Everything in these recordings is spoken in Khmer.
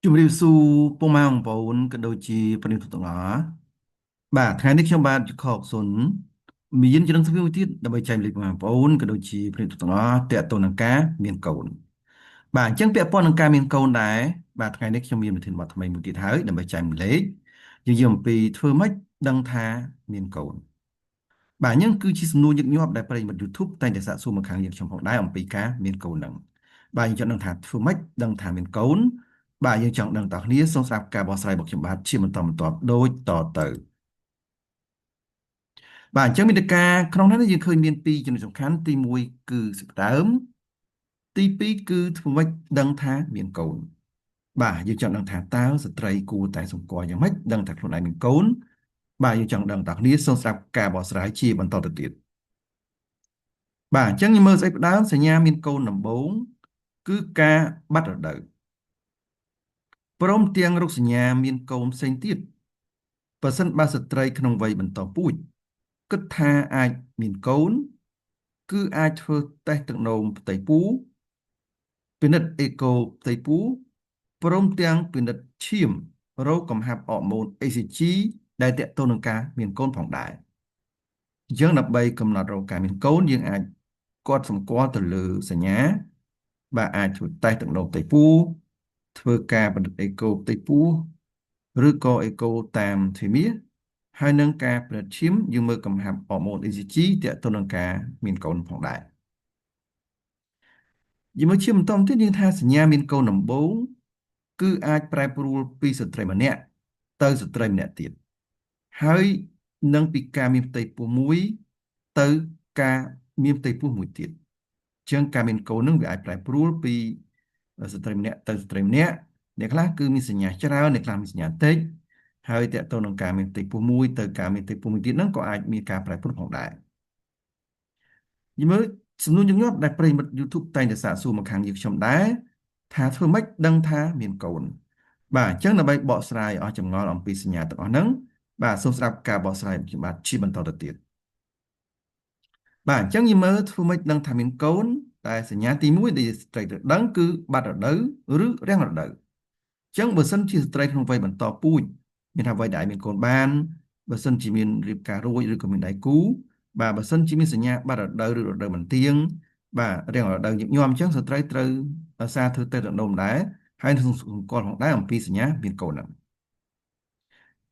ជំរាបសួរពុកម៉ែបងប្អូនក៏ដូចជាប្រិយមិត្តទាំងអស់បាទថ្ងៃនេះខ្ញុំបាទខកសុនមានចំណងទ្វីមួយទៀតដើម្បីចែករំលែកបងប្អូនក៏ដូចជាប្រិយមិត្តទាំងអស់ទាក់ទងនឹងការមានកូនបាទអញ្ចឹងពាក់ព័ន្ធនឹងការមានកូនដែរបាទថ្ងៃនេះខ្ញុំមានប្រធានបទថ្មីមួយទៀតហើយដើម្បីចែករំលែកយើងនិយាយអំពីធ្វើម៉េចដឹងថាមានកូនបាទអញ្ចឹងគឺជាសំណួរញឹកញាប់ដែលប្រិយមិត្ត YouTube តែងតែសាកសួរមកខាងយើងខ្ញុំផងដែរអំពីការមានកូនហ្នឹងបាទយើងចង់ដឹងថាធ្វើម៉េចដឹងថាមានកូនបាទយើងចង់ដឹងតើគ្នាសូមស្ដាប់ការបកស្រាយរបស់ខ្ញុំបាទជាបន្តបន្ទាប់ដូចតទៅបាទអញ្ចឹងមានការក្នុងនេះយើងឃើញមានពីរចំណុចសំខាន់ទី1គឺសេចក្ដើមទី2គឺធ្វើម៉េចដឹងថាមានកូនបាទយើងចង់ដឹងថាតើស្ត្រីគួរតែសម្គាល់យ៉ាងម៉េចដឹងថាខ្លួនឯងមានកូនបាទយើងចង់ដឹងតើគ្នាសូមស្ដាប់ការបកស្រាយជាបន្តទៅទៀតបាទអញ្ចឹងយើងមើលស្អីផ្ដើមសញ្ញាមានកូនដំបូងគឺការបាត់រដូវព្រមទាំងរោគសញ្ញាមានកូនផ្សេងទៀតបើសិនបើស្ត្រីក្នុងវ័យបន្តពូជគិតថាអាចមានកូនគឺអាចធ្វើតេស្តទឹកនោមផ្ទៃពោះពិនិត្យអេកូផ្ទៃពោះព្រមទាំងពិនិត្យឈាមរោគកំហាប់អរម៉ូន ACG ដែលទាក់ទងនឹងការមានកូនផងដែរអញ្ចឹងដើម្បីកំណត់រោគការមានកូនយើងអាចគាត់សម្គាល់ទៅលើសញ្ញាបាទអាចធ្វើតេស្តទឹកនោមផ្ទៃពោះធ្វើការពិនិត្យអេកូផ្ទៃពោះឬក៏អេកូតាមធីមៀហើយនឹងការពិនិត្យឈាមយើងមើលកំហាប់អរម៉ូន ECG ទាក់ទងនឹងការមានកូនផងដែរយើងមើលជាបន្តទៀតយើងថាសញ្ញាមានកូនដំបូងគឺអាចប្រែប្រួលពីស្ត្រីម្នាក់ទៅស្ត្រីម្នាក់ទៀតហើយនឹងពីការមានផ្ទៃពោះមួយទៅការមានផ្ទៃពោះមួយទៀតជាងការមានកូននឹងវាអាចប្រែប្រួលពីស្ត្រីម្នាក់ទៅស្ត្រីម្នាក់អ្នកខ្លះគឺមានសញ្ញាច្រើនអ្នកខ្លះមានសញ្ញាតិចហើយតកតទៅនឹងការមានផ្ទៃពោះមួយទៅការមានផ្ទៃពោះមួយទៀតហ្នឹងក៏អាចមានការប្រែប្រួលផងដែរយមើលសំណួរញឹកញាប់ដែលប្រិយមិត្ត YouTube តែងតែសាកសួរមកខាងយើងខ្ញុំដែរថាធ្វើម៉េចដឹងថាមានកូនបាទអញ្ចឹងដើម្បីបកស្រាយអស់ចម្ងល់អំពីសញ្ញាទាំងអស់ហ្នឹងបាទសូមស្ដាប់ការបកស្រាយខ្ញុំបាទជាបន្តទៅទៀតបាទអញ្ចឹងយើងមើលធ្វើម៉េចដឹងថាមានកូនតែសញ្ញាទី1ដែលស្ត្រីត្រូវដឹងគឺបាត់រដូវឬរាំងរដូវអញ្ចឹងបើសិនជាស្ត្រីក្នុងវ័យបន្តពូជមានថាវ័យដែលមានកូនបានបើសិនជាមានរៀបការរួចឬក៏មានដៃគូបាទបើសិនជាមានសញ្ញាបាត់រដូវឬរដូវមិនទៀងបាទរាំងរដូវញឹកញាប់អញ្ចឹងស្ត្រីត្រូវអាសាធ្វើតេស្តរដូវដែរហើយនឹងសម្គាល់ផងដែរអំពីសញ្ញាមានកូនហ្នឹង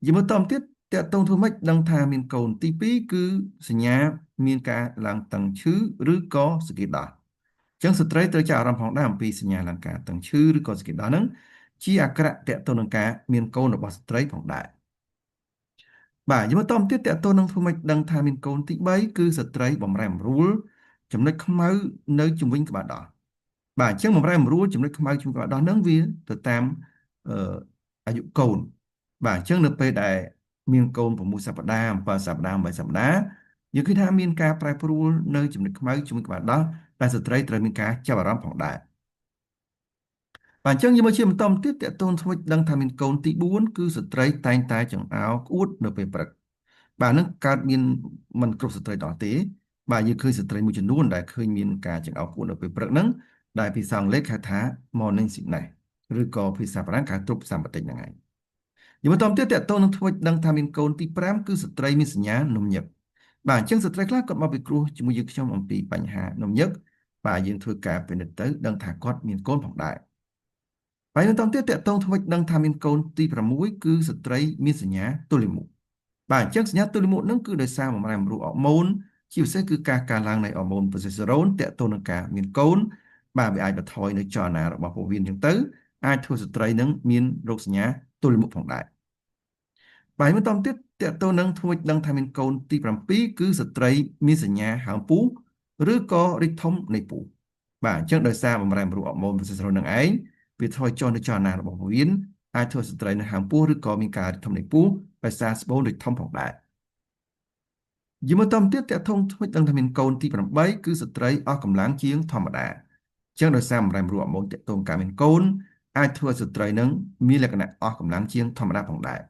យមើលតទៀតតកតងធ្វើម៉េចដឹងថាមានកូនទី2គឺសញ្ញាមានការឡើងតឹងឈឺឬក៏សកេដោះអញ្ចឹងស្ត្រីត្រូវចាប់អារម្មណ៍ផងដែរអំពីសញ្ញាឡើងការតឹងឈឺឬក៏សកេដោះហ្នឹងជាអាក្រក់តកតងនឹងការមានកូនរបស់ស្ត្រីផងដែរបាទយមើលតទៀតតកតងនឹងធ្វើម៉េចដឹងថាមានកូនទី3គឺស្ត្រីបំរែបំរួលចំណុចខ្មៅនៅជំវិញក្បាលដោះបាទអញ្ចឹងបំរែបំរួលចំណុចខ្មៅជំវិញក្បាលដោះហ្នឹងវាទៅតាមអាយុកូនបាទអញ្ចឹងនៅពេលដែលមានកូន6សប្តាហ៍7សប្តាហ៍8សប្តាហ៍យើងឃើញថាមានការប្រែប្រួលនៅចំណុចខ្មៅជំវិញក្បាលដោះដែលស្ត្រីត្រូវមានការចាប់អារម្មណ៍ផងដែរបាទអញ្ចឹងយើងមកជាបន្តទៀតតកតូនស្មួយដឹងថាមានកូនទី4គឺស្ត្រីតែងតែចង្អោរក្អួតនៅពេលព្រឹកបាទនឹងកើតមានមិនគ្រប់ស្ត្រីទាំងអស់ទេបាទយើងឃើញស្ត្រីមួយចំនួនដែលឃើញមានការចង្អោរក្អួតនៅពេលព្រឹកហ្នឹងដែលភាសាអង់គ្លេសហៅថា morning sickness ឬក៏ភាសាបារាំងគេហៅទ្រុបសម្បតិចហ្នឹងឯងយើងបន្តទៀតតកតូននឹងធ្វើដឹងថាមានកូនទី5គឺស្ត្រីមានសញ្ញានំញឹកបាទអញ្ចឹងស្ត្រីខ្លះគាត់មកពិគ្រោះជាមួយយើងខ្ញុំអំពីបញ្ហានំញឹកបាទយើងធ្វើការពិនិត្យទៅដឹងថាគាត់មានកូនផងដែរហើយបន្តទៀតតកតងធ្វើដឹងថាមានកូនទី6គឺស្ត្រីមានសញ្ញាទល់លាមកបាទអញ្ចឹងសញ្ញាទល់លាមកនឹងគឺដោយសារបំរែបំរួលអរម៉ូនជាពិសេសគឺការកើនឡើងនៃអរម៉ូនប្រូសេស្តេរ៉ូនតកតងនឹងការមានកូនបាទវាអាចបន្ថយនៅចលនារបស់ពោះវៀនអញ្ចឹងទៅអាចធ្វើស្ត្រីនឹងមានរោគសញ្ញាទល់លាមកផងដែរបាទបន្តទៀតតកតងនឹងធ្វើដឹងថាមានកូនទី7គឺស្ត្រីមានសញ្ញាហើមពោះឬក៏រីកធំនៃពោះបាទអញ្ចឹងដោយសារបំរែបំរួលអរម៉ូនប្រូសេស្តេរ៉ូននឹងឯងវាថយចុះនៅចលនារបស់ពោះវៀនអាចធ្វើស្ត្រីនៅហើមពោះឬក៏មានការរីកធំនៃពោះដោយសារស្បូនរីកធំផងដែរយមើលតទៀតតកធំធ្វើដឹងថាមានកូនទី8គឺស្ត្រីអស់កម្លាំងជាងធម្មតាអញ្ចឹងដោយសារបំរែបំរួលអរម៉ូនតកតងការមានកូនអាចធ្វើឲ្យស្ត្រីនឹងមានលក្ខណៈអស់កម្លាំងជាងធម្មតាផងដែរ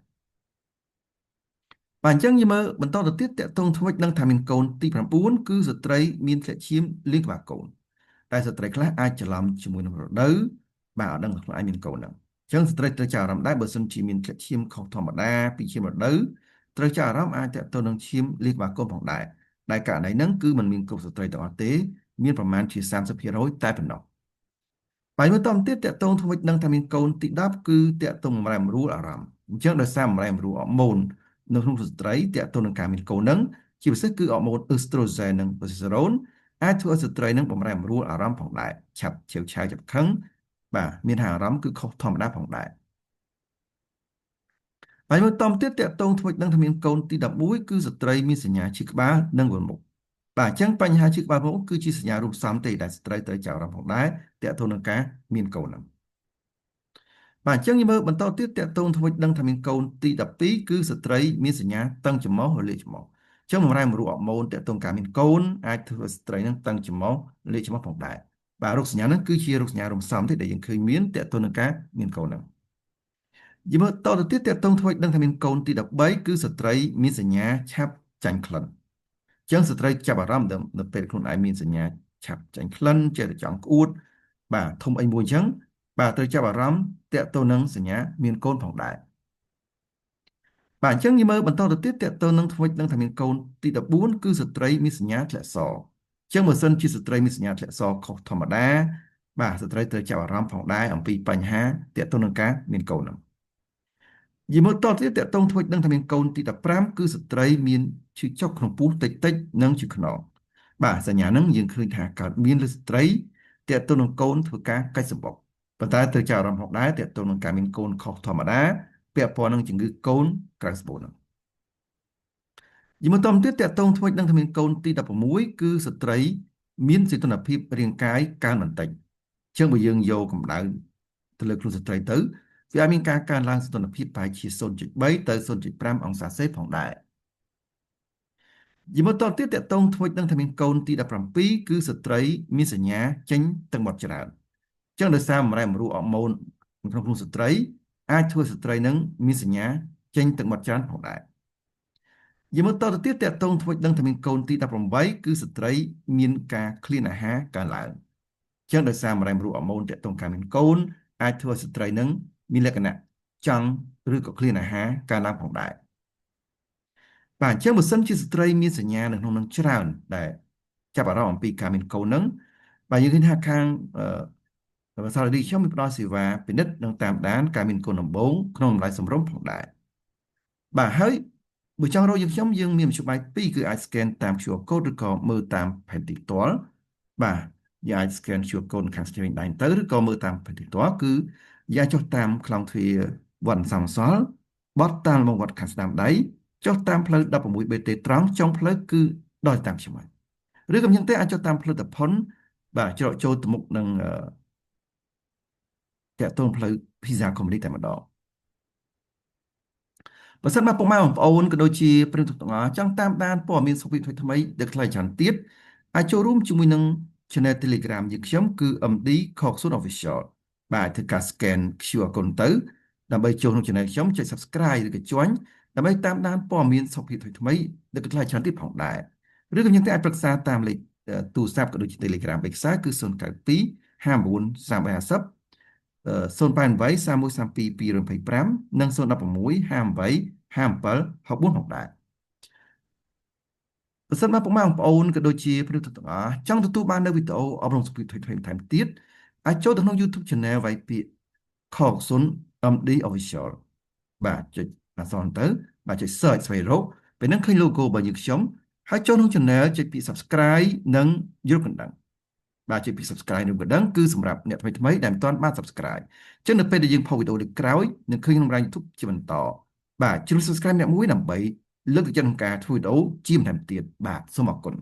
បាទអញ្ចឹងយើងមើលបន្តទៅទៀតតកតងធ្វើដឹងថាមានកូនទី9គឺស្ត្រីមានធ្លាក់ឈាមលាងក្បាលកូនតែស្ត្រីខ្លះអាចច្រឡំជាមួយនឹងរដូវបាទអត់ដឹងថាខ្លួនឯងមានកូនហ្នឹង ចឹងស្ត្រីត្រូវចាប់អារម្មណ៍ដែរបើសិនជាមានធ្លាក់ឈាមខុសធម្មតាពីឈាមរដូវត្រូវចាប់អារម្មណ៍អាចទាក់ទងនឹងឈាមលាកក្បាលកូនផងដែរដែលករណីហ្នឹងគឺមិនមានគ្រប់ស្ត្រីទាំងអស់ទេមានប្រមាណជា30%តែប៉ុណ្ណោះបាយមើលតទៀតតកតងធ្វើដឹងថាមានកូនទី10គឺតកតងបំរែបំរួលអារម្មណ៍អញ្ចឹងដោយសារបំរែបំរួលអរម៉ូននៅក្នុងស្ត្រីតកតងនឹងការមានកូនហ្នឹងជាពិសេសគឺអរម៉ូនអេស្ត្រូសែននិងប្រូសេស្តេរ៉ូនអាចធ្វើឲ្យស្ត្រីនឹងបំរែបំរួលអារម្មណ៍ផងដែរឆាប់ឆេវឆាវចាប់ខឹងបាទមានអារម្មណ៍គឺខុសធម្មតាផងដែរហើយមើលតទៀតតកតងធ្វើដឹងថាមានកូនទី11គឺស្ត្រីមានសញ្ញាឈឺក្បាលនិងវិលមុខបាទអញ្ចឹងបញ្ហាឈឺក្បាលមុខគឺជាសញ្ញារួមផ្សំទេដែលស្ត្រីត្រូវចាប់អារម្មណ៍ផងដែរតកតងនឹងការមានកូនហ្នឹងបាទអញ្ចឹងយើងមើលបន្តទៀតតកតងធ្វើដឹងថាមានកូនទី12គឺស្ត្រីមានសញ្ញាតឹងច្រមុះរលាកច្រមុះអញ្ចឹងបំរែបំរួលអរម៉ូនតកតងការមានកូនអាចធ្វើឲ្យស្ត្រីនឹងតឹងច្រមុះរលាកច្រមុះផងដែរបាទរោគសញ្ញាហ្នឹងគឺជារោគសញ្ញារួមផ្សំទេដែលយើងឃើញមានតកតងនឹងការមានកូនហ្នឹងយើងមើលតទៅទៀតតកតងធ្វើឲ្យដឹងថាមានកូនទី13គឺស្ត្រីមានសញ្ញាឆាប់ចាញ់ក្លិនចឹងស្ត្រីចាប់អារម្មណ៍នៅពេលខ្លួនឯងមានសញ្ញាឆាប់ចាញ់ក្លិនចេះតែចង់ក្អួតបាទធំអីមួយអញ្ចឹងបាទត្រូវចាប់អារម្មណ៍តកទៅនឹងសញ្ញាមានកូនផងដែរបាទអញ្ចឹងយើងមើលបន្តទៅទៀតតកទៅនឹងធ្វើនឹងថាមានកូនទី14គឺស្ត្រីមានសញ្ញាធ្លាក់សអញ្ចឹងបើសិនជាស្ត្រីមានសញ្ញាធ្លាក់សខុសធម្មតាបាទស្ត្រីត្រូវចាប់អារម្មណ៍ផងដែរអំពីបញ្ហាតកទៅនឹងការមានកូនហ្នឹងយីមើលតទៀតតកតងធ្វើដឹងថាមានកូនទី15គឺស្ត្រីមានឈឺចុកក្នុងពោះតិចតិចនិងឈឺខ្នងបាទសញ្ញាហ្នឹងយើងឃើញថាកើតមានលើស្ត្រីតកតងនឹងកូនធ្វើការកាច់សម្បុកប៉ុន្តែត្រូវចាប់អារម្មណ៍ផងដែរតកតងនឹងការមានកូនខុសធម្មតាពាក់ព័ន្ធនឹងជំងឺកូនក្រៅស្បូនហ្នឹងយីមើលតទៀតតកតងធ្វើដឹងថាមានកូនទី16គឺស្ត្រីមានសីតុណ្ហភាពរាងកាយកើនបន្តិចអញ្ចឹងបើយើងយកកម្ដៅទៅលើខ្លួនស្ត្រីទៅវាអាចមានការកើនឡើងសីតុណ្ហភាពប្រហែលជា0.3ទៅ0.5អង្សាសេផងដែរយីមកតទៀតតកតងធ្វើដឹងថាមានកូនទី17គឺស្ត្រីមានសញ្ញាចេញទឹកមាត់ច្រើនអញ្ចឹងដោយសារបំរែបំរួលអរម៉ូនក្នុងខ្លួនស្ត្រីអាចធ្វើស្ត្រីនឹងមានសញ្ញាចេញទឹកមាត់ច្រើនផងដែរយីមកតទៅទៀតតកតងធ្វើដឹងថាមានកូនទី18គឺស្ត្រីមានការឃ្លានអាហារកើនឡើងអញ្ចឹងដោយសារបំរែបំរួលអរម៉ូនតកតងការមានកូនអាចធ្វើស្ត្រីនឹងមានលក្ខណៈចង់ឬក៏ឃ្លានអាហារកើនឡើងផងដែរបាទអញ្ចឹងបើសិនជាស្ត្រីមានសញ្ញានៅក្នុងនឹងច្រើនដែលចាប់អារម្មណ៍អំពីការមានកូននឹងបាទយើងឃើញថាខាងអឺភាសារីខ្ញុំមានផ្ដល់សេវាពិនិត្យនិងតាមដានការមានកូនដំបូងក្នុងតម្លៃសមរម្យផងដែរបាទហើយបើចង់រកយើងខ្ញុំយើងមានមធ្យោបាយពីរគឺអាច scan តាម QR code ឬក៏មើលតាមផែនទីផ្ទាល់បាទយើងអាច scan QR code ខាងឆ្វេងដៃទៅឬក៏មើលតាមផែនទីផ្ទាល់គឺយើងអាចចុះតាមខ្លងទ្វារវត្តសំសល់បត់តាមលំវត្តខាងស្ដាំដៃចុះតាមផ្លូវ 16BT ត្រង់ចុងផ្លូវគឺដល់តាមខ្ញុំហើយឬក៏យ៉ាងទេអាចចុះតាមផ្លូវតផុនបាទច្រកចូលទៅមុខនឹងតាក់ទងផ្លូវ Pizza Company តែម្ដងបើសិនមកពុកម៉ែបងប្អូនក៏ដូចជាប្រិយមិត្តទាំងអស់ចង់តាមដានព័ត៌មានសុខភាពថ្មីៗដែលខ្លីច្រើនទៀតអាចចូលរួមជាមួយនឹង Channel Telegram យើងខ្ញុំគឺ MD Khoksun Official បាទធ្វើការ scan QR code ទៅដើម្បីចូលក្នុង Channel ខ្ញុំចុច Subscribe ឬក៏ Join ដើម្បីតាមដានព័ត៌មានសុខភាពថ្មីៗដែលខ្លីច្រើនទៀតផងដែរឬក៏យើងអាចប្រឹក្សាតាមលេខទូរស័ព្ទក៏ដូចជា Telegram បិក្សាគឺ092 59 350 088 3132 225និង016 58 57 64ផងដែរបើសិនមកពុកម៉ែបងប្អូនក៏ដូចជាប្រិយមិត្តទាំងអស់ចង់ទទួលបាននូវវីដេអូអប់រំសុខភាពថ្មីៗបន្ថែមទៀតអាចចូលទៅក្នុង YouTube Channel វាយពាក្យខកសុន MD Official បាទចុចអក្សរទៅបាទចុច search ស្វែងរកពេលហ្នឹងឃើញ logo របស់យើងខ្ញុំហើយចូលក្នុង Channel ចុចពាក្យ Subscribe និងយល់កណ្ដឹងបាទចុចពាក្យ Subscribe និងកណ្ដឹងគឺសម្រាប់អ្នកថ្មីថ្មីដែលមិនទាន់បាន Subscribe អញ្ចឹងនៅពេលដែលយើងផុសវីដេអូលើក្រោយនឹងឃើញក្នុង YouTube ជាបន្តបាទជួយ Subscribe អ្នកមួយដើម្បីលើកទឹកចិត្តក្នុងការធ្វើវីដេអូជាបន្ថែមទៀតបាទសូមអរគុណ។